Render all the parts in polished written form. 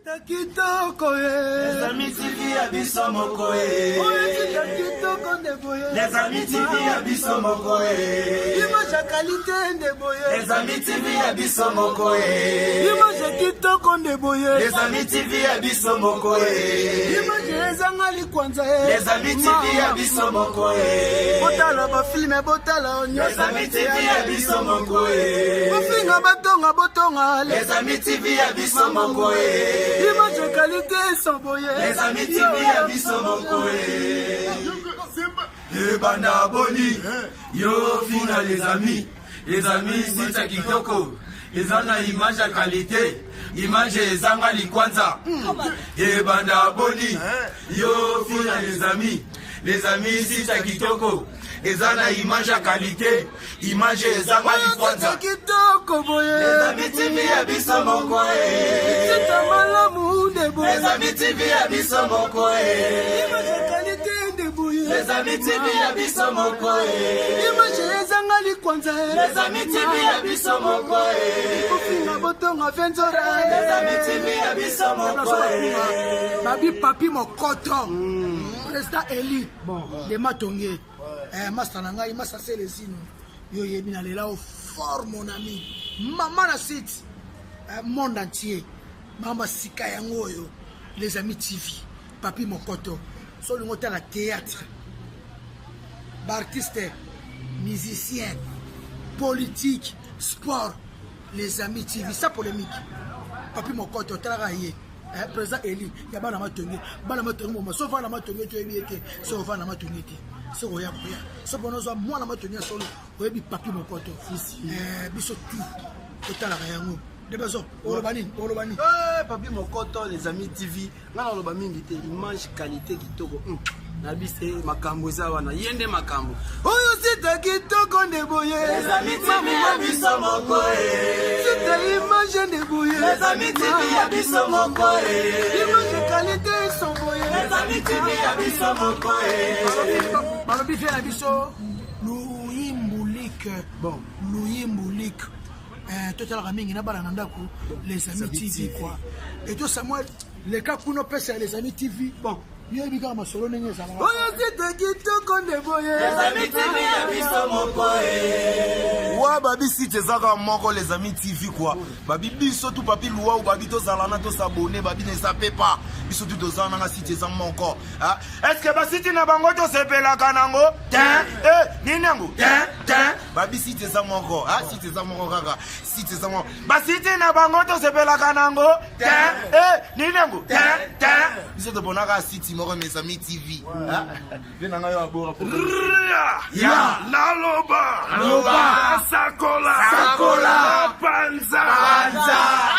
Kitoko ye. Les amis TV ya biso moko ye. Oyo tika kitoko nde boye. Les amis TV ya biso moko ye. Image ya qualité nde boye. Les amis TV ya biso moko ye. Image ya kitoko nde boye. Les amis TV ya biso moko ye. Image ezanga likwanza ye. Les amis TV ya biso moko ye. Botala ba filme botala nyonso. Les amis TV ya biso moko ye. Bofinga batonga botonga. Les amis TV ya biso moko ye. Image qualité sans boye. Les amis TV ya biso moko ye. Ebanda boni yo finga les amis. Les amis site kitoko eza na image ya qualité image ezanga likwanza ebanda boni yo finga les amis. Les amis site kitoko eza na image ya qualité image ezanga likwanza kitoko boye. Les amis TV ya biso moko ye. Site malamu nde boye. Les amis TV ya biso moko ye. Image ya qualité nde boye. Les amis TV ya biso moko ye. Image ezanga likwanza. Les amis TV ya biso moko ye. Kofinga botonga venzora. Les amis TV ya biso moko ye. Babi Papi Mokoto, président élu de Matonge. Eh, masta na ngai, masta Selesino, yo yebi na lela o fort mon ami. Mama na site, eh, monde entier. Mama sika yango oyo, les amis TV, Papi Mokoto. So lingo tala théâtre. Ba artiste, musicien, politique, sport, les amis TV, ça polémique. Papi Mokoto, talaka ye. Eh, président Eli, ya bana matonge, bana matonge moma, so vana matonge to yebi ete, so vana matonge te. So koya koya. So bono zo mwana matonge solo, oyebi Papi Mokoto. Eh, biso tout totalaka yango. De bazo, oloba nini? Oloba nini? Eh, Papi Mokoto, les amis TV, nga naloba mingi te, image qualité kitoko. Na bise makambo eza wana, ye nde makambo. Oyo site kitoko nde boye. Les amis TV ya biso moko ye. Site image nde boye. Les amis TV ya biso moko ye. Image qualité son boye. Les amis TV ya biso moko ye. Balobi vie na biso Luyimbulik. Bon, Luyimbulik. Totalaka mingi na bana na ndako les amis TV quoi. Et to Samuel leka kuno pesa les amis TV. Bon, yebi kaka masolo ndenge ezalaka. Oyo site kitoko nde boye. Les amis TV ya biso moko ye. Wa babi site ezaka moko les amis TV quoi. Babi biso tout papi luau babi tozala na tosabone babi ne sape pas. Biso tout tozala na site eza moko. Ah, est-ce que ba site na bango tosepelaka nango? Tin, eh, nini yango? Tin, tin. Babi site eza moko. Ah, site eza moko kaka. Site eza moko. Ba site na bango tosepelaka nango? Tin, eh, nini yango? Tin, tin. Biso toponaka site moko mes amis TV. Ah, nde na ngai yo abora. Ya. Naloba. Loba. Sakola. Sakola. Panza. Panza.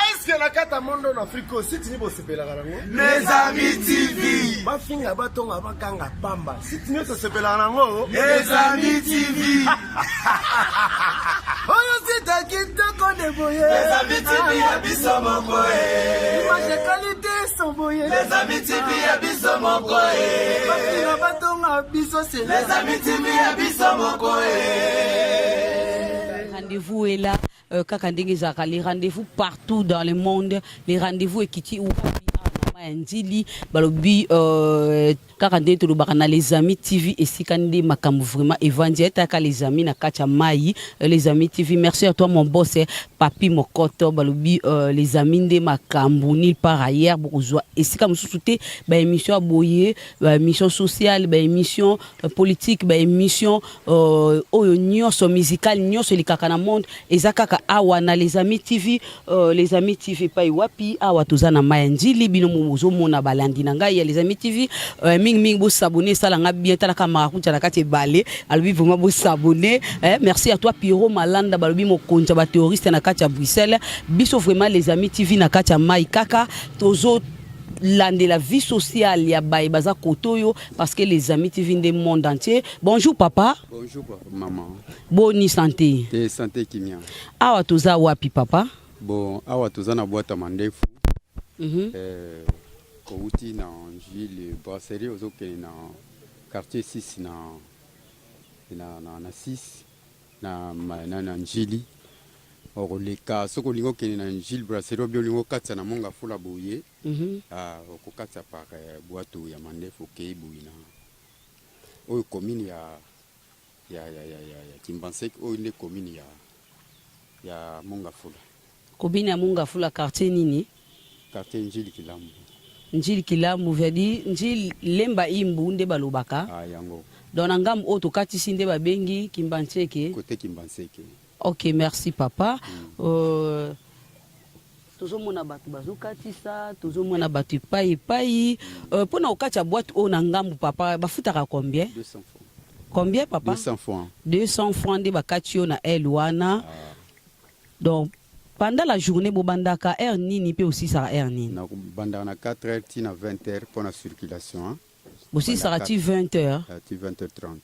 Est-ce que na kati ya monde na Afrique oyo site nini bosepelaka nango? Les amis TV. Bafinga batonga bakanga pamba. Site nini tosepelaka nango? Les amis TV. Oyo site kitoko nde boye. Les amis TV ya biso moko ye. Image qualité son boye. Les amis TV ya biso moko ye. Bafinga batonga biso c'est Les amis TV ya biso moko ye. Rendez-vous est là, kaka ndenge ezalaka, les rendez-vous partout dans le monde, les rendez-vous ekiti wapi awa na Ndjili, balobi kaka ndenge tolobaka na les amis TV esika nde makambo vraiment evandi, etaka les amis na kati ya mai, les amis TV. Merci à toi mon boss, Papi Mokoto, balobi les amis nde makambo nulle part ailleurs, bokozwa esika mosusu te, ba émission ya boye, ba émission sociale, ba émission politique, ba émission oyo nyonso musicale nyonso elikaka na monde eza kaka awa na les amis TV. Les amis TV epai wapi awa toza na mai ya Ndjili, bino bozomona balandi na ngai ya les amis TV. Mingi mingi bosabone, esalanga bien, talaka marakuja na kati ebale, alobi vraiment bosabone. Merci à toi Pierrot Malanda, balobi mokonzi ya ba terroriste na kati ya Bruxelles. Biso vraiment les amis TV na kati ya mai kaka tozo landela vie sociale ya baye baza kotoyo parce que les amis TV nde monde entier. Bonjour papa. Bonjour papa, maman. Boni santé. Te santé kimia. Awa toza wapi papa? Bon, awa toza na boîte ya mandefu. Kouti na Njili brasserie ozokende na quartier 6 na na na, na 6 na na, na Njili. Okoleka soki olingi okende na Ndjili brasserie ou bien olingi okatisa na Mont Ngafula boye, ah, okokatisa par bwato ya mandefu okeyi boye na oyo commune ya ya ya ya ya, ya Kimbanseke, oyo nde commune ya ya Mont Ngafula. Commune ya Mont Ngafula quartier nini? Quartier Ndjili Kilambu. Ndjili Kilambu veut dire Ndjili Lemba Imbu nde balobaka. Ah, yango. Donc na ngambu oyo tokatisi nde babengi Kimbanseke. Cote Kimbanseke. Ok merci papa. Tozomona bato bazokatisa, tozomona bato epai epai. Pona kokatisa boîte oyo na ngambu papa bafutaka combien? 200 francs. Combien papa? 200 francs. 200 francs nde bakati yo na aile wana. Donc pendant la journée bobandaka heure nini pe osisaka heure nini? Nabandaka na 4 heures ti na 20 heures pona circulation hein. Bosisaka ti 20 heures? Ti 20 heures 30.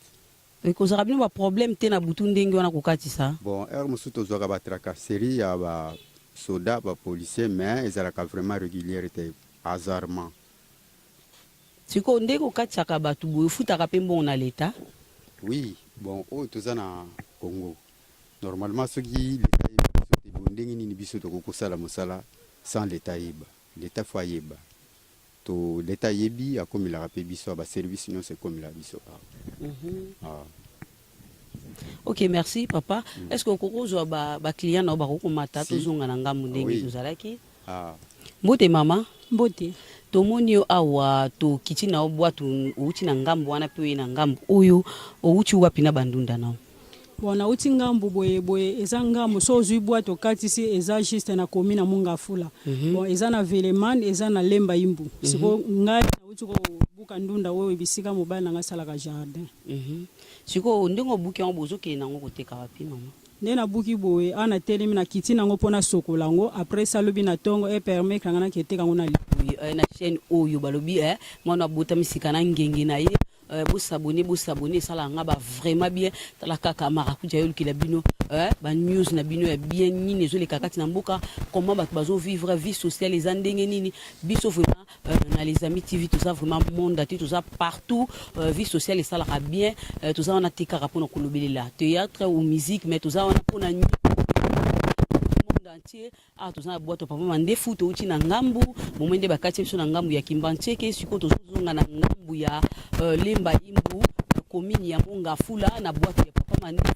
Ekozaka bino ba problème te na butu ndenge wana kokatisa? Bon heure mosusu tozwaka ba tracasserie ya ba soda ba policiers mais ezalaka vraiment regulière te hasardement. Sikoyo ndenge okatisaka batu boye ofutaka pe mbongo na l'etat? Oui bon oyo toza na Congo normalement soki l'etat ayebi biso te boye ndenge nini biso tokoki kosala mosala sans l'etat ayeba? L'etat faut ayeba. To l'etat ayebi akomelaka pe biso awa ba service nionso ekomelaka biso awa. Ah. Ok merci papa. Est ce que okoki kozwa ba ba clients na yo bakoki komata Si. tozonga na ngambu ndenge Oui. tozalaki? Ah. Mbote mama. Mbote. Tomoni yo awa tokiti na yo bwatu owuti na ngambu wana pe oye na ngambu oyo owuti wapi na ba ndunda na yo? Bon nawuti ngambu boye boye eza ngambu soki ozui boite okatisi eza juste na commune ya mongafula bon eza na veleman eza na lemba imbu sikoyo ngai nawuti kobuka ndunda oyo bisika mobali na ngai asalaka jardin. Sikoyo ndenge obuki yango bozo kende nango koteka wapi mama? Nde nabuki boye awa natelemi nakiti nango po nasokola yango après sa lobi na tongo e permettre nga nake teka yango na Boye na chaine oyo balobi eh mwana abotami sika na ngenge na ye Bo s'abonner bo s'abonner esalaka nga ba vraiment bien tala kaka marakuja ayo lukela bino ba news na bino ya bien nini ezo leka kati na mboka comment bato bazo vivre vie sociale eza ndenge nini biso vraiment na les amis TV toza vraiment monde entier toza partout vie sociale esalaka bien toza wana te kaka pona kolobelela theatre ou musique mais toza wana pona monde entier. Awa toza na bwato papa mandefu towuti na ngambu bomoi nde bakati biso na ngambu ya kimbanseke sikoyo tozozonga na ngambu ya lemba imbu commune ya mongafula na bwato ya papa mandefu.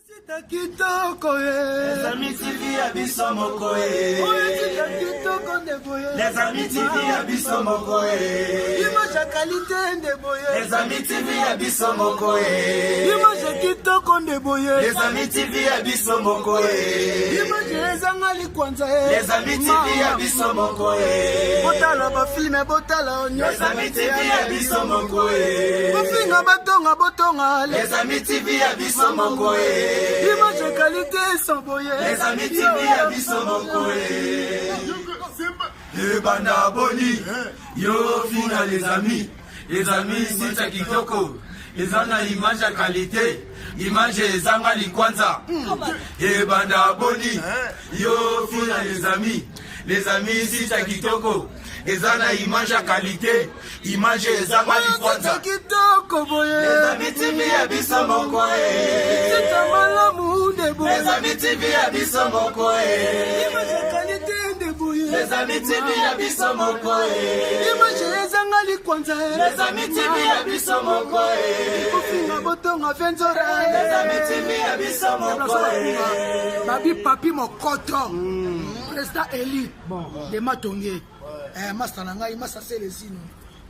Sita kitoko ye. Les amis TV ya biso moko ye. Oyo sita kitoko nde boye. Les amis TV ya biso moko ye. Image ya qualité nde boye. Les amis TV ya biso moko ye. Image ya kitoko nde boye. Les amis TV ya biso moko ye. Image ezanga likwanza ye. Les amis TV ya biso moko ye. Botala ba filme botala nyonso. Les amis TV ya biso moko ye. Bofinga batonga botonga. Les amis TV ya biso moko ye. Image qualité sans boye. Les amis TV ya biso moko ye. Ebanda boni yo finga les amis. Les amis site ya kitoko eza na image ya qualité image ezanga likwanza ebanda boni yo fina les amis les amis site ya kitoko eza na image ya qualité image ezanga likwanza kitoko boye les amis TV ya biso moko e site malamu nde boye les amis TV ya biso moko e image ya qualité nde boye les amis TV ya biso moko e image ezanga likwanza e les amis TV ya biso moko e kofinga botonga venzora les amis TV ya biso moko e babi papi mokoto président élu de matonge eh, masta na ngai masta selezino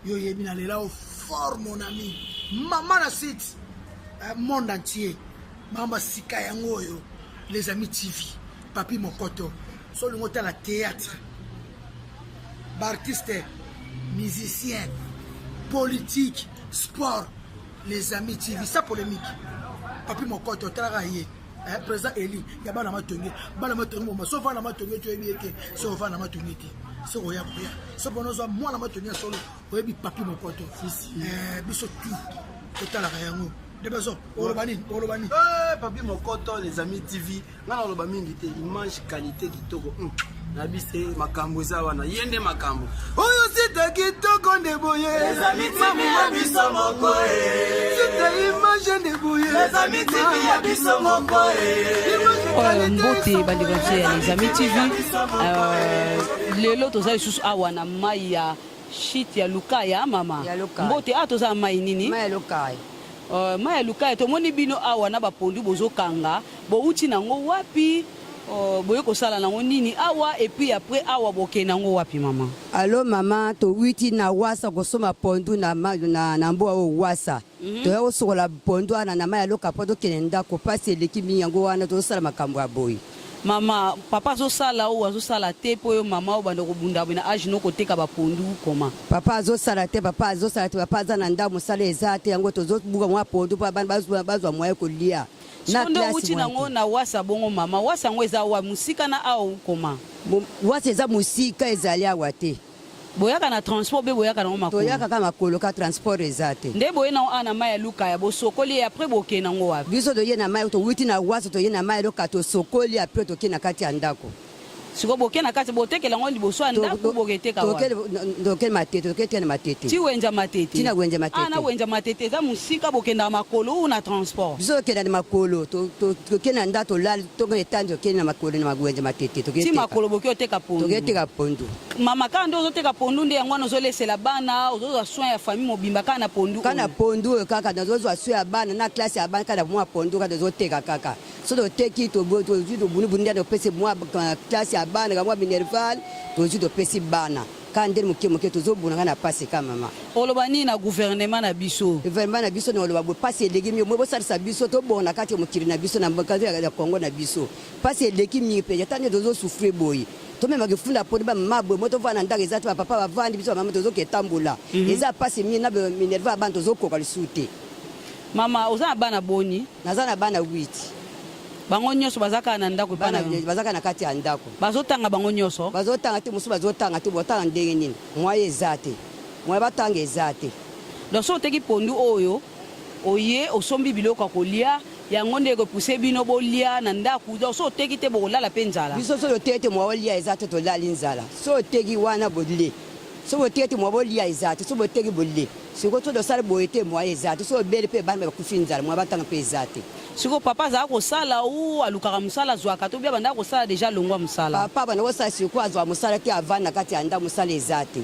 yo oyebi na lela o fort mon ami mama na site eh, monde entier makambo ya sika yango oyo les amis tv papi mokoto so olingi otala théâtre baartiste musicien politique sport les amis tv sa polémique papi mokoto otalaka ye eh, président eli ya bana matonge bana matonge boma so ovanda matonge te oyebi ye te so ovanda matonge te soki oya koya so mpona ozwa mwana matonge ya solo oyebi papi mokoto eh, biso tout totalaka yango debazo oloba nini oloba nini eh, papi mokoto les amis tv nga naloba mingi te image qualité kitoko. Nayebi se makambo eza wana, ye nde makambo. Oyo site kitoko nde boye, Eza mitimi ya biso moko e. Site image nde boye, Eza mitimi ya biso moko e. Oyo mbote bandeko na biso ya Les Amis TV. Lelo toza lisusu awa na mai ya shit ya Lukaya mama. Ya Lukaya. Mbote awa toza na mai nini? Mai ya Lukaya. Mai ya Lukaya tomoni bino awa na bapondu bozokanga, bowuti nango wapi? Boye kosala nango nini awa et puis après awa bokende nango wapi mama? Allo mama, towiti na wasa kosomba pondu na, na, na mboka oyo wasa. Mm -hmm. Toya kosokola pondu wana na mai ya loka po tokende ndako, pasi eleki mingi yango wana tozosala makambo ya boye. Mama, papa azosala ou azosala te po yo mama obanda kobunda boye na age no koteka ba pondu comment? Papa azosala te, papa azosala te, papa aza na ndako mosala eza te, yango tozobuka mwa pondu po bana bazwa, bazwa moyen kolia. Na Sikoyo nde owuti nango na wasa bongo mama, wasa yango eza wapi? Musika na awa ou comment? Wasa eza musika ezali awa te. Boyaka na transport be boyaka nango makolo? Toyaka kaka makolo ka transport eza te. Nde boye nango awa na mayi ya lukaya bosokoli et après bokende nango wapi? Biso toye na mayi towuti na wasa toye na mayi ya lukaya tosokoli après toke na kati ya ndako. Sikoyo boke na kati botekela yango liboso ya ndaku boke teka wapi? Toke matete toke tia na matete. Ti wenza matete. Ti na wenza matete. Ah na wenza matete eza musika bokendaka makolo ou na transport? Biso tokenda na makolo toke na ndako tolali tongo etandi tokende na makolo na wenza matete toke teka. Ti makolo boke oteka pondu. Toke teka pondu. Mama kaka nde ozoteka pondu nde yango wana ozolesela bana ozozwa soin ya famille mobimba kaka na pondu oyo? Kaka na pondu oyo kaka nazozwa soin ya bana na classe ya bana kaka na mwa pondu kaka tozoteka kaka. Soki toteki tozwi tobunibuni nde topesi mwa classe ya bana ka mwa minerval tozwi topesi bana kaka ndeni moke moke tozobuna kaka na pasi kaka mama. Oloba nini na gouvernement na biso? Gouvernement na biso nakoloba boye pasi eleki mingi moye bosalisa biso tobonga na kati ya mokili na biso na kati ya Congo na biso pasi eleki mingi penza ata nde tozo souffrir boye tomema kifunda poni ba mama boye mo tovanda na ndako eza te ba papa bavandi biso ba mama tozoke tambola eza pasi mingi na minerval ya bana tozokoka lisusu te. Mama oza na bana boni? Naza na bana 8. Bango nioso baza kaka na ndako epa na yo? Baza kaka na kati ya ndako. Bazo tanga bango nioso? Bazo tanga te, mosusu bazo tanga te, botanga ndenge nini? Moyen eza te. Moyen batanga eza te. Donc soki oteki pondu oyo, oye osombi biloko ya kolia, yango nde eko pousser bino bolia na ndaku, donc soki oteki te bokolala pe nzala? Biso soki toteki te moyen olia eza te, tolali nzala. Soki oteki wana bolie, soki boteki te moyen bolia eza te, soki boteki bolie. Sikoyo soki tosali boye te moyen eza te soki obeli pe bana bakufi nzala moyen batanga pe eza te. Sikoyo papa azalaka kosala ou alukaka musala azuaka te ou bien abandaka kosala dejà alongua musala? Papa abanda kosala sikoyo azua musala te avanda na kati ya ndaku musala eza te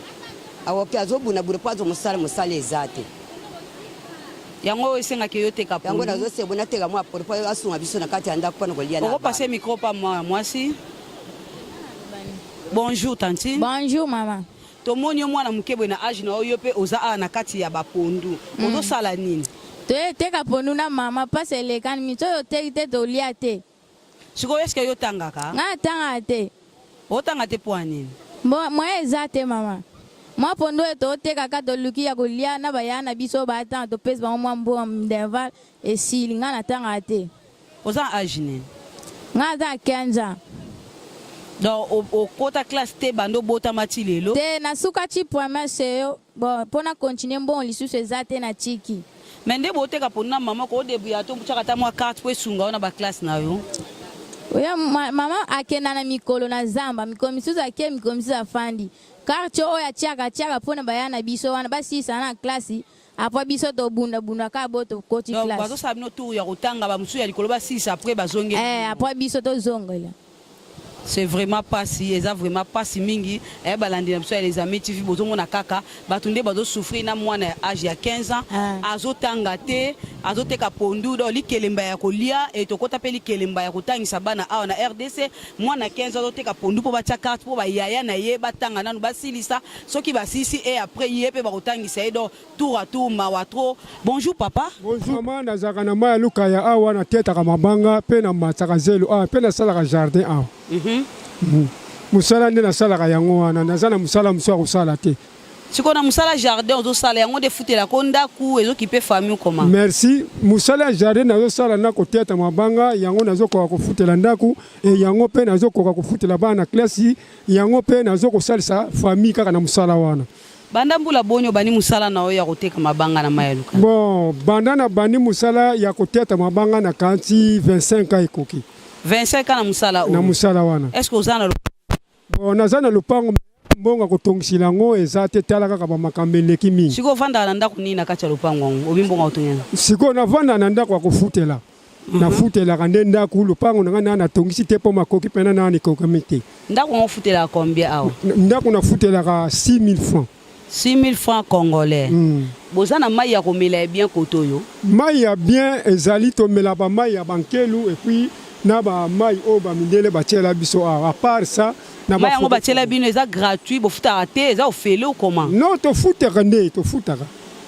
akoki azobunda bunda po azua musala musala eza te. Yango oyo esengaka yo oteka pondu? Yango nazo senga nateka mua pondu po asunga biso na kati ya ndaku pona kolia na bana. Oko passer micro pa mua muasi. Bonjour tantine. Bonjour maman. Tomoni yo mwana muke boye na age na yo yo pe oza awa na kati ya ba pondu ozo sala nini? Toye teka pondu na mama pasi elekani mingi soki toteki te tolia te. Sikoyo est ce que yo otangaka? Nga natangaka te. Otanga te pua nini? Moyen eza te mama. Mwa pondu oyo toteka kaka toluki ya kolia na ba yaya na biso oyo batanga topesi bango mwa mbongo minerval esili nga natangaka te. Oza na age nini? Nga naza na 15 ans. Donc okota classe te banda obotama ti lelo? Te nasuka ti primaire seyo bon po na continuer mbongo lisusu eza te na tiki. Mais nde boteka pondu na maman ko debrouiller ata otiaka ata mwa carte po esunga yo na ba classe na yo. Oya maman akenda na mikolo na zamba mikolo misusu ake mikolo misusu afandi carte oyo atiaka atiaka pona ba yaya na biso wana basilisa na classe Après biso to bunda bunda kaka bo to koti Donc classe. bazo sala bino tour ya kotanga ba mosusu ya likolo ba silisa après bazongeli Eh bino. après biso to zongela. C'est vraiment pasi, eza vraiment pasi mingi eh balandi na biso ya les amis TV bozo mona kaka batu nde bazo souffrir na mwana ya age ya 15 ans azo tanga te, azo teka pondu donc likelemba ya kolia et tokota pe likelemba ya kotangisa bana awa na rdc mwana 15 ans azo teka pondu po batia carte po ba yaya na ye batanga nanu basilisa Soki basilisi et après ye pe bakotangisa ye donc tour à tour mawa trop. Bonjour papa. Bonjour maman, nazalaka na mayi ya lukaya awa natetaka mabanga pe na mataka zelo awa pe nasalaka jardin awa. Musala nde nasalaka yango wana, naza na musala mosusu ya kosala te. Sikoyo na musala jardin ozosala yango nde efutelaka yo ndaku ezo kipe famille ou comment? Merci, musala ya jardin nazosala na koteta mabanga yango nazokoka kofutela ndaku et yango pe nazokoka kofutela bana na classe. Yango pe nazo kosalisa famille kaka na musala wana. Banda mbula boni obandi musala na yo ya koteka mabanga na mayi ya Lukaya? Bon, banda na bandi musala ya koteta mabanga na kanti 25 ans ekoki. 25 ans na musala oyo? Na musala wana. Est-ce que oza na lopango? Bon, naza na lopango, mbongo ya kotongisela yango eza te. Tala kaka bamakambo eleki mingi. Sikoyo ofandaka na ndako nini na kati ya lopango yango obi mbongo ya kotongela? Sikoyo navanda na ndako ya kofutela. Nafutelaka nde ndako. Lopango na ngai naa natongisi te mpo makoki mpena naa ekokami te. Ndako yango ofutelaka combien awa? Ndako nafutelaka 6000 francs. 6000 francs congolais. Boza na mai ya komela ya bien kote oyo? Mai ya bien ezali, tomela bamai ya bankelu et puis na bamai oyo bamindele batiela biso awa. À part ça, na mai yango batiela bino eza gratuit, bofutaka te, eza ofele ou comment? Non, tofutaka nde, tofutaka.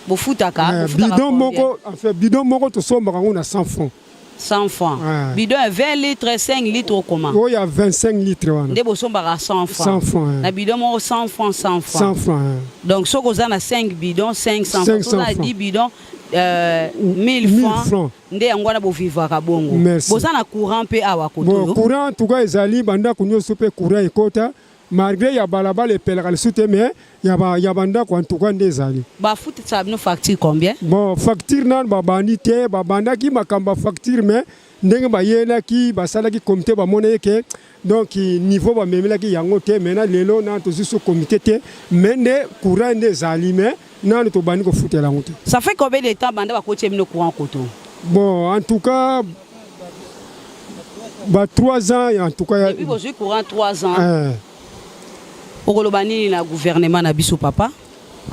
Bofutaka? Bidon moko, enfin bidon moko tosombaka yango na 100 francs. 100 francs. Bidon ya 20 litres, 5 litres ou comment? Oyo ya 25 litres wana. Nde bosombaka 100 francs. 100 francs. Na bidon moko 100 francs, 100 francs. 100 francs. Donc soki oza na 5 bidons, 500 francs. Soki oza na 10 bidons, 1000 francs. Nde yango wana bovivaka bongo. Merci. Boza na courant mpe awa kote oyo? Bon, courant en tout cas ezali, bandako nyonso mpe courant ekota. Malgré ya balabala epelaka lisusu te, mais ya ba ya bandako en tout cas nde ezali. Bafutisaka bino facture combien? Bon, facture nanu babandi te, babandaki makambo ya facture, mais ndenge bayelaki basalaki comité, bamonaki ke donc niveau bamemelaki yango te. Maintenant lelo nanu tozwi so comité te, mais nde courant nde ezali, mais nanu tobandi kofutela yango te. Ça fait combien de temps banda bakotia bino courant koto? Bon, en tout cas ba 3 ans en tout cas. Depuis bozwi courant 3 ans. Okoloba nini na gouvernement na biso, papa?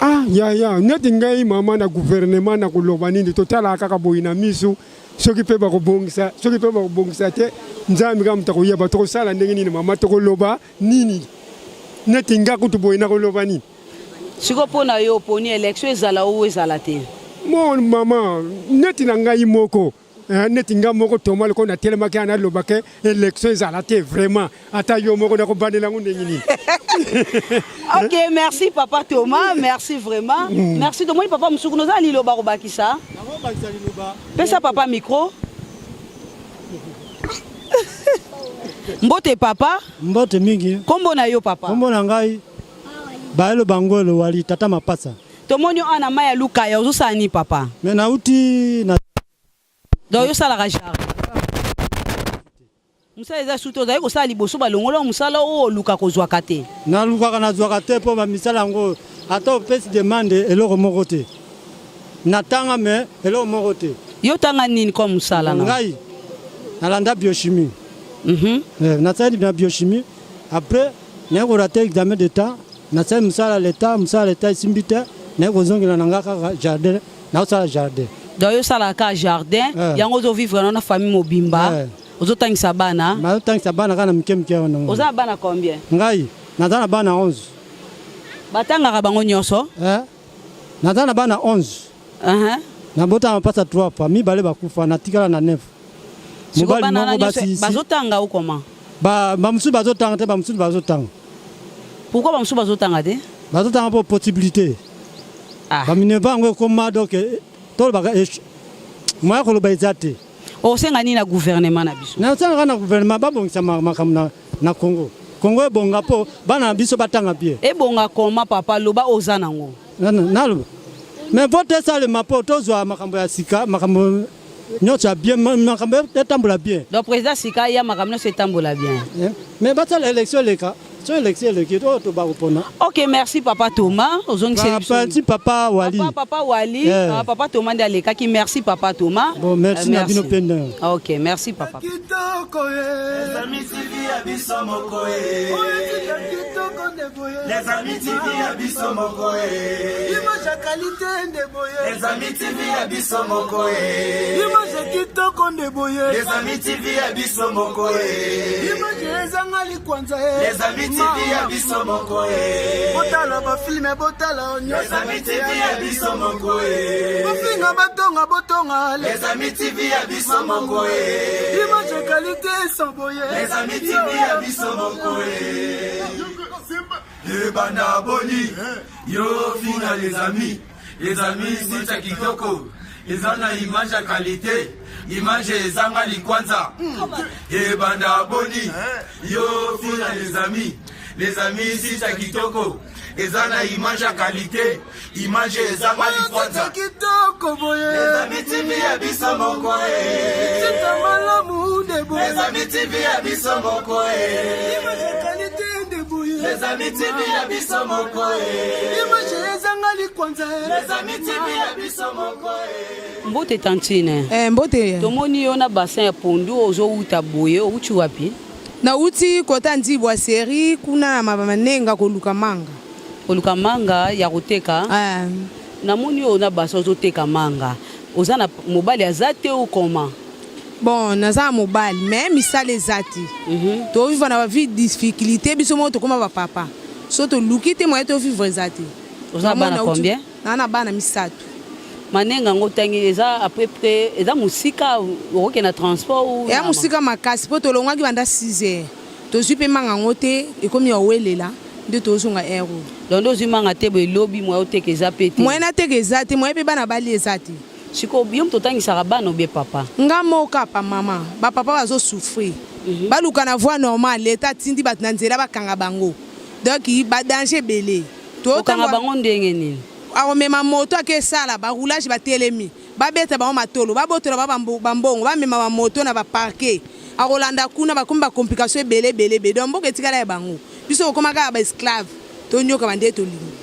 Ah ya ya, neti ngai mama, na gouvernement na koloba nini? Totalaka kaka boye na miso, soki mpe bakobongisa, soki mpe bakobongisa te, Nzambe kaka moto akoyeba. Tokosala ndenge nini, mama? Tokoloba nini? Neti nga kutu boye, nakoloba nini? Sikoyo mpo na yo, oponi élection ezala ou ezala te? Mon mama, neti na ngai moko, neti nga moko Toma, lokola natelemaki wana nalobake élection ezala te, vraiment ata yo moko nakobandela yango ndenge nini? Ok, merci papa Thomas, merci vraiment. Merci. Tomoni papa mosuku noza liloba kobakisa. Pesa papa micro. Mbote papa. Mbote mingi. Kombo na yo, papa? Kombo na ngai Bayelo Bangwelo Wali, tata mapasa. Tomoni oyo na mai ya Lukaya, ozosala nini, papa? Me nauti na Donc yo osalaka jardin. Mosala eza suti ozali kosala liboso balongola mosala oyo, oluka kozwaka te? Nalukaka, nazwaka te, mpo bamisala yango ata opesi demande, eloko moko te. Natanga, me eloko moko te. Yo tanga nini comme mosala na? Ngai nalanda biochimie. Nasali na biochimie, après naye korater examen d'état, nasali mosala ya leta. Mosala ya leta esimbi te, naye kozongela na nga kaka jardin, naosala jardin. Donc yo osalaka kaka jardin? Yango ozovivre na famille mobimba? Ozotangisa bana? Nazotangisa bana kaka na mike mike wana. Oza na bana combien? Ngai naza na bana 11. Batangaka bango nyonso? Naza na bana 11. Nabotama mapasa 3 fois, mibale bakufa, natikala na 9. Mobali moko, basi bazotanga ou comment? Bamosusu bazotanga te, bamosusu bazotanga. Pourquoi bamosusu bazotanga te? Bazotanga mpo possibilité baminerval yango ekoma, donc tolobaka moya koloba eza te. Osenga nini na gouvernement na biso? Nasengaka na gouvernement babongisa makambo na Congo. Congo ebonga mpo bana na biso batanga bien. Ebonga koma, papa? Loba oza nango. Naloba, mais vote esalema mpo tozwa makambo ya sika, makambo nyonso ya bien, makambo etambola bien. Donc président sika ya makambo nyonso etambola bien. Mais basala élection eleka. So élection eleki, oyo tobakopona. Ok, merci papa Thomas, ozongiseli biso. Merci papa Wali. Papa, papa Wali. Ah, papa Thomas nde alekaki. Merci papa Thomas. Bon, merci na bino mpe nde. Ok, merci papa. Kitoko. Les Amis TV ya biso moko e. Kitoko nde boye. Les Amis TV ya biso moko e. Image ya qualité nde boye. Les Amis TV ya biso moko e. Image ya kitoko nde boye. Les Amis TV ya biso moko e. Image ezanga likwanza e. Les Amis TV ya biso moko e. Botala bafilms, botala. Les Amis TV ya biso moko e. Bofinga, batonga, botonga. Les Amis TV ya biso moko e. Image ya qualité sans boye. Les Amis TV ya biso moko e. Ebanda boni yo fina? Les Amis, Les Amis, site ya kitoko, eza na image ya qualité, image ezanga likwanza. Ebanda boni yo fina? Les Amis, Les Amis, site ya kitoko, eza na image ya qualité, image ezanga likwanza. Kitoko boye. Les Amis TV ya biso moko e. Site malamu nde boye. Les Amis TV ya biso moko e. Image ya qualité nde boye. Les amis TV ya biso moko e. Image ezanga likwanza. Les amis TV ya biso moko e. Mbote tantine. Eh, mbote. Tomoni yo na bassin ya pondu ozowuta boye owuti wapi? Nawuti kota Ndibwa serie kuna na manenga koluka manga. Koluka manga ya koteka? Eh. Namoni yo na bassin ozoteka manga. Oza na mobali aza te ou comment? Bon, naza na mobali mais misala eza te. To vivre na ba vie difficulté biso moko tokoma ba papa. So toluki te moyen to vivre eza te. Oza na bana combien? Naza na bana misato. Manenga yango otangi eza à peu près eza mosika okokende na transport ou Eya mosika makasi po tolongwaki banda 6 heures. Tozwi pe manga yango te ekomi ya kowelela nde tozonga heure oyo. Donc nde ozwi manga te boye lobi moyen oteka eza pe te? Moyen nateka eza te, moyen pe bana balia eza te. Sikoyo yo mutu otangisaka bana ou bien papa? Nga moko kaka maman, ba papa bazo souffrir. Baluka na voie normale, l'etat atindi batu na nzela bakanga bango. Donc ba danger ebele. Kokanga bango ndenge nini? Akomema moto ake sala ba roulage batelemi, babeta bango matolo, babotola bango ba mbongo, bamema ba moto na ba parquet. Akolanda kuna bakomi ba complications ebele ebele ebele. Donc mboka etikala ya bango. Biso tokoma kaka ba esclaves. Tonyoka nde tolingi.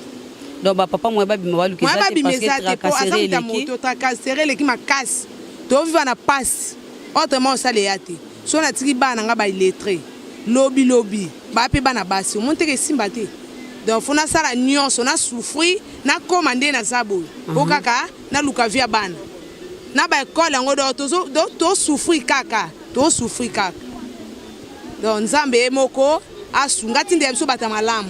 Donc ba papa moyen babima baluka eza te parce que tracasserie eleki. Moto tracasserie eleki makasi. Toviva na pasi. Autrement osala eya te. Soki natiki bana na nga ba illettres lobi lobi ba pe bana basi omoni te ke esimba te. Donc faut nasala nionso na souffrir nakoma nde naza boye po kaka naluka vie ya bana. Na ba ecole yango donc tozo to souffrir kaka to souffrir kaka. Donc nzambe ye moko asunga atindela biso bato ya malamu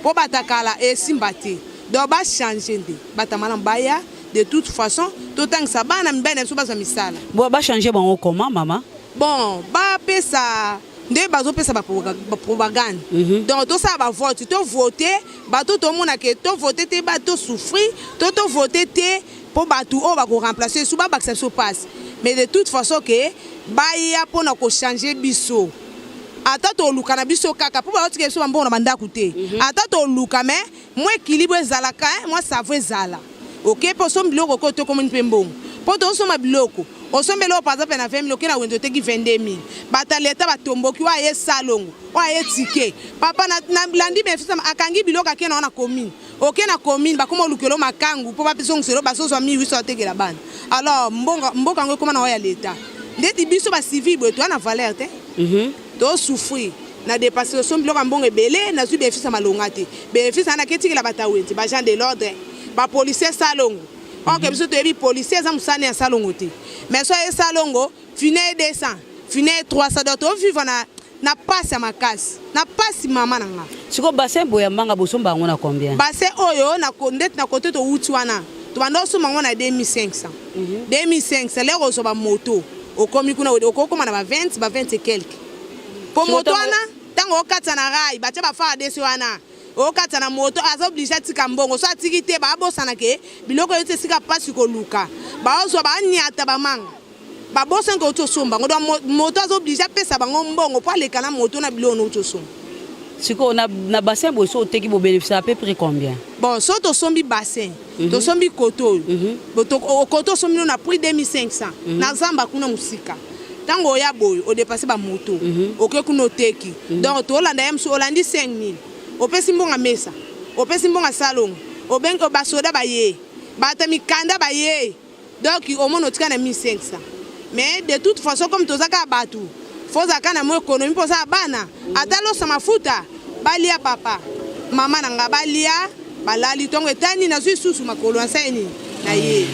po bato ya kala esimba te donc ba changer nde bato ya malamu baya de toute façon totangisa bana mibali na biso bazwa misala. Bon ba changer bango comment mama? Bon ba pesa nde bazo pesa ba propagande donc tosala ba vote to vote bato tomona ke to vote te ba to souffrir to to vote te po batu oyo bako remplacer biso ba bakisa biso pasi mais de toute façon ke baya pona ko changer biso ata toluka na biso kaka po bazo tikela biso ba mbongo na ba ndaku te ata toluka mais mua equilibre ezalaka hein mua savon ezala oke pe osombi biloko oke oteki omoni pe mbongo po tozo somba biloko osombi eloko par exemple na 20000 oke na wenze oteki 22000 batu ya l'etat batomboki oyo aye salongo oyo aye ticket papa na landi benefice akangi biloko ake na ngo na commune Oke na commune bakoma olukelo makangu po bazongiselo bazozwa 1800 atekela bana alors mbongo mboka yango ekoma na ya l'etat ndeti biso ba civil boye toza na valeur te to souffrir na depasse osombi biloko ya mbongo ebele nazwi benefice ya malonga te benefice wana naketikela bato ya wenze ba agent de l'ordre ba policier salongo ok biso toyebi policier eza mosala ya salongo te mais so aye salongo fine ye 200 fine ye 300 donc to vivre na Na pasi ya makasi. Na pasi mama na nga. Sikoyo bassin boye ya manga bosomba yango na combien? Bassin oyo na ndeti na cote towuti wana tobanda kosomba yango na 2500 2500 lere ozwa ba moto okomi kuna okokoma na ba 20 ba 20 et quelque po moto wana tango okatisa na rail batia ba FARDC wana okatisa na moto aza oblige atika mbongo so atiki te babosana ke biloko euti esika pasi koluka baozwa baniata ba manga Ba bosani ke owuti osomba yango donc moto aza oblige apesa bango mbongo po aleka na moto na biloko nowuti osomba. Sikoyo na na bassin boye soki oteki bo beneficiaka à peu près combien? Bon soki tosombi bassin tosombi koto oyo koto osombi no na prix 2500 na zamba kuna musika tango oya boye o depasser ba moto oke kuna oteki donc tolanda ye mosusu olandi 5000 opesi mbongo ya mesa opesi mbongo ya salongo obengi ba soda baye bato ya mikanda baye. Donc omoni otika na 1500 mais de toute façon comme toza kaka batu faut ozala kaka na mwa economie mpo oza na bana ata loso mafuta balia papa mama na nga balia balali ntongo etani nazwi susu makolo nasali nini na ye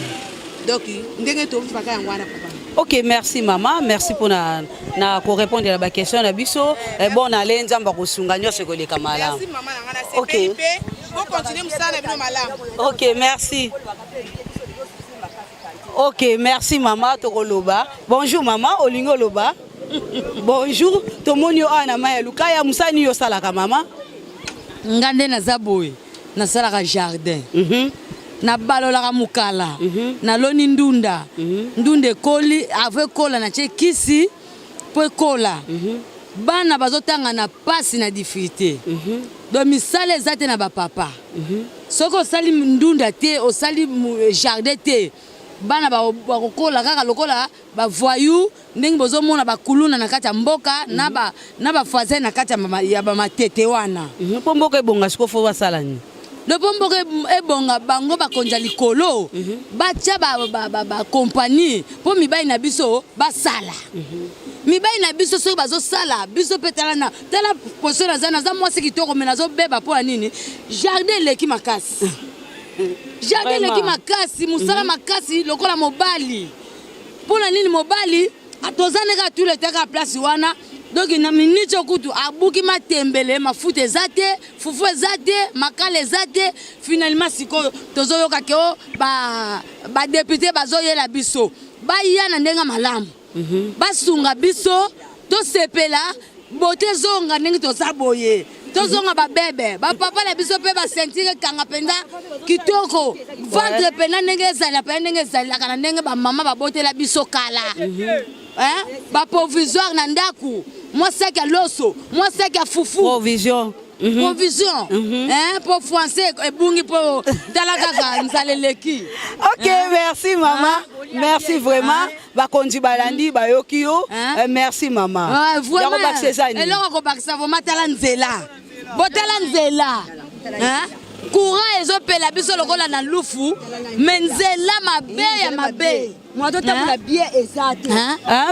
donc ndenge tovivaka yango wana papa. Ok merci maman merci pour na na ko répondre na ba question na biso eh, bon ale nzambe akosunga nyonso ekoleka malamu. Merci maman na nga na sepeli pe bo continuer mosala na bino malamu. Ok merci. Ok merci mama tokoloba. Bonjour mama olingi oloba? Bonjour tomoni yo awa na mai ya lukaya mosala nini osalaka mama? Nga nde naza boye nasalaka jardin mm -hmm. nabalolaka mokala mm -hmm. naloni ndunda mm -hmm. ndunda ekoli avo ekola natie kisi mpo ekola mm -hmm. bana bazotanga na pasi na difficulté mm -hmm. donc misala eza te na bapapa mm -hmm. Soki osali ndunda te, osali jardin te, Bana bakokola kaka lokola ba voyous ndenge bozomona ba kuluna na kati ya mboka na ba na ba voisins na kati ya ba matete wana. Mpo mboka ebonga sikoyo faut basala nini? Donc mpo mboka ebonga bango bakonzi ya likolo batia ba ba ba ba compagnie mpo mibali na biso basala. Mibali na biso soki bazosala biso mpe tala na tala position naza naza mwasi kitoko mais nazobeba mpo ya nini? Jardin eleki makasi. Jardin eleki makasi, mosala makasi lokola mobali. Mpo na nini mobali toza nde kaka tout le temps kaka place wana donc na minute oyo kutu abuki matembele mafuta eza te fufu eza te makala eza te finalement sikoyo tozoyoka ke o ba ba depute bazoyela biso baya na ndenge malamu basunga biso tosepela bote ezonga ndenge toza boye tozonga babebe bapapa na biso mpe baceintire ekanga mpenza kitoko ventre mpenza ndenge ezala mpenza ndenge ezalelaka na ndenge bamama babotela biso kala baprovisoire na ndako mwa saki ya loso mwa saki ya fufu provision provision mpo français ebungi mpo tala kaka nzala eleki. Ok, merci mama, merci vraiment. Bakonzi balandi, bayoki yo. Merci mama. Ya kobakisa eza nini? Eloko kobakisa vraiment, tala nzela, botala nzela, courant ezopela biso lokola na lufu, mais nzela mabe ya mabe. Moto otambola bien eza te.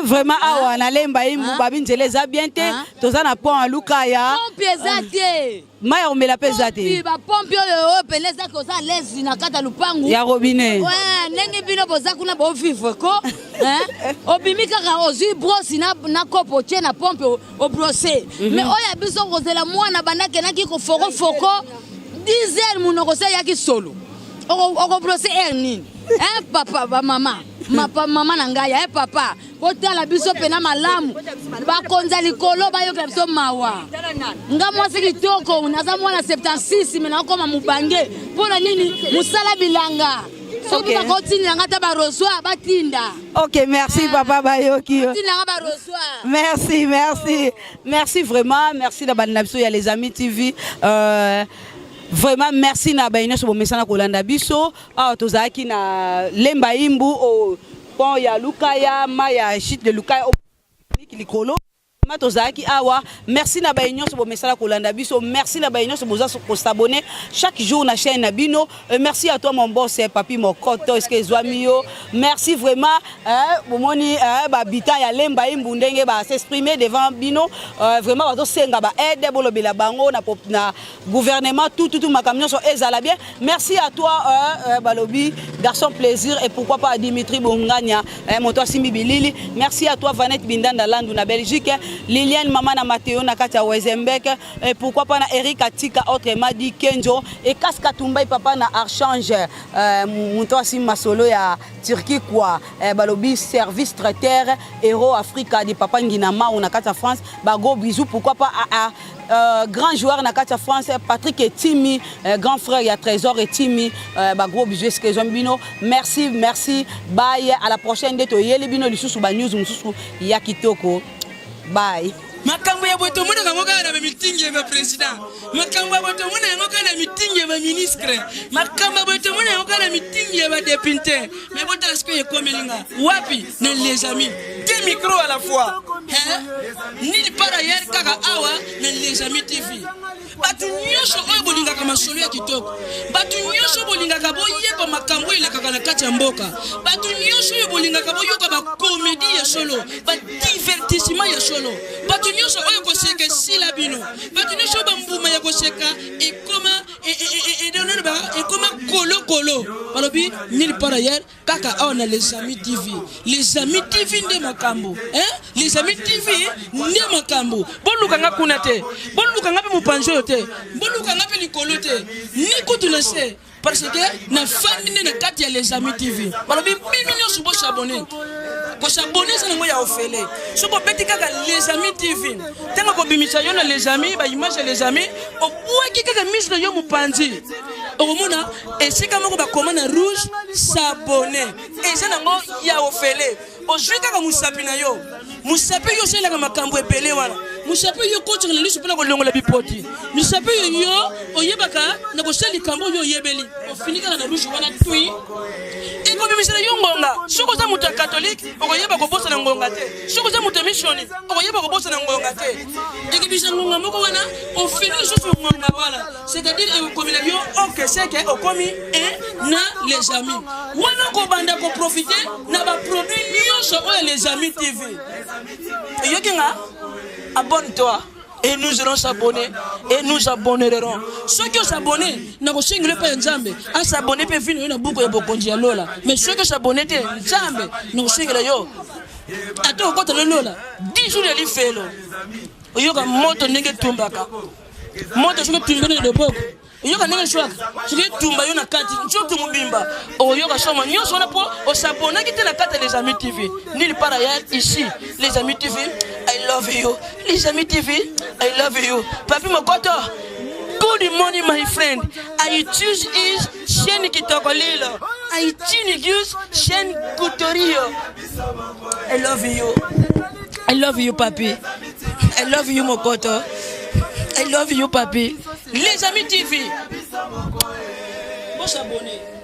Vraiment awa na Lemba Imbu babi nzela eza bien te, toza na pont ya Lukaya. Pompe eza te. Mai ya komela mpe eza te. Bapompe oyo oyo pene eza koza lezi na kati ya lupangu ya robinet. Ndenge bino boza kuna bovivre ko obimi kaka ozwi brosse na kopo otie na pompe obrose, mais oyo ya biso kozela mwana banda akendaki kofokofoko 10 heures, monoko se eyaki solo, okobrose heure nini? Papa, bamama, mama na ngai, papa, botala biso mpena malamu, bakonzi ya likolo bayokela biso mawa. Nga mwasi kitoko, naza mwana 76, mais nakokoma mobange mpo na nini? Mosala bilanga, soki bakotindela nga ata barosoir, batinda. Ok, merci papa, bayoki yo. Batindanga barosoir. Merci, merci, merci vraiment, merci na banda biso ya Les Amis TV. Vraiment merci na baye nyonso bomesana kolanda biso. Awa tozalaki na Lemba Imbu au pont ya Lukaya, mai ya chute de Lukaya likolo. Ma tozalaki awa. Merci na baye nyonso bomesana kolanda biso. Merci na baye nyonso boza kos'abonner chaque jour na chaîne na bino. Merci à toi mon boss Papi Mokoto, est-ce que ezwami yo? Merci vraiment. Bomoni bahabitant ya Lemba Imbu ndenge ba s'exprimer devant bino. Vraiment bazosenga ba aide, bolobela bango na gouvernement, tout tout tout, makambo nyonso ezala bien. Merci à toi balobi garçon plaisir, et pourquoi pas à Dimitri Bongania, moto asimbi bilili. Merci à toi Vanette Bindanda Landu na Belgique, Liliane mama na Matteo na kati ya Wezenbeek, et pourquoi pas na Eric Atika, autrement dit Kenjo, et Kaska Tumbai papa na Archange, moto asimbi masolo ya Turquie quoi, balobi service traiteur Hero Africa de papa Ngina Mau na kati ya France, ba gros bisous. Pourquoi pas à grand joueur na kati ya France Patrick Etimi, grand frère ya Trésor Etimi, ba gros bisous esika ezwami bino. Merci, merci, bye, à la prochaine nde toyeli bino lisusu ba news mosusu ya kitoko. Bye. Makambo ya boye tomonaka yango kaka na bamitingi ya baprésident, makambo ya boye tomona yango kaka na mitingi ya baministre, makambo ya boye tomona yango kaka na mitingi ya badepute. Mais botala sikoyo ekomeli nga wapi na Les Amis, deux micros à la fois, nini par ailleurs kaka awa na Les Amis TV. Bato nyonso oyo bolingaka masolo ya kitoko, bato nyonso bolingaka boyeba makambo oyo elekaka na kati ya mboka, bato nyonso oyo bolingaka boyoka bakomedi ya solo, badivertissement ya solo, bato nyonso oyo koseka esila bino, bato nyonso oyo bambuma ya koseka ekoma ekoma kolokolo, balobi nulle part ailleurs kaka awa na Les Amis TV. Les Amis TV nde makambo, hein? Les Amis TV nde makambo. Boluka nga kuna te, boluka nga mpe mopanzi oyo te, boluka nga mpe likolo te, ni kutu na se, parce que na fandi nde na kati ya Les Amis TV. Balobi bino nyonso bosabone, kosabone eza nango ya ofele. Soki obeti kaka Les Amis TV, ntango kobimisa yo na Les Amis, baimage ya Les Amis, obwaki kaka mise na yo mopanzi, okomona esika moko bakoma na rouge s'abonner, eza nango ya ofele. Ozwi kaka mosapi na yo, mosapi yo osalelaka makambo ebele wana. Mosapi oyo okotisaka na liso mpona kolongola bipoti. Mosapi oyo yo oyebaka na kosala likambo oyo oyebeli. Ofini kaka na rouge wana tui. Ekobimisela yo ngonga. Soki oza moto ya katolike, okoyeba kobosana ngonga te. Soki oza moto ya misioni, okoyeba kobosana ngonga te. Ekobimisa ngonga moko wana, ofini lisusu ngonga wana. C'est-à-dire ekokomela yo ok seke okomi e na les amis. Wana okobanda koprofite na baproduit nyonso oyo les amis TV. Oyoki nga? Abonne-toi. Et nous allons s'abonner et nous abonnerons. Ceux qui s'abonnent, nakosengela epai ya Nzambe, asabonne mpe vino yo na buku ya bokonzi ya lola. Mais ceux qui s'abonnent te, Nzambe nakosengela yo ata okota na lola 10 jours ya lifelo, oyoka moto ndenge etumbaka moto soki etumbi na loboko oyoka ndenge eswaka soki etumba yo na kati nzoto mobimba okoyoka soma nyonso wana mpo osabonaki te na kati ya les amis tv nil part ailleurs ici les amis tv i love you les amis tv i love you papi mokoto good morning my friend i choose is chaîne kitoko lilo i choose chaîne kutorio i love you i love you papi i love you mokoto i love you papi Les amis TV. Bon s'abonner.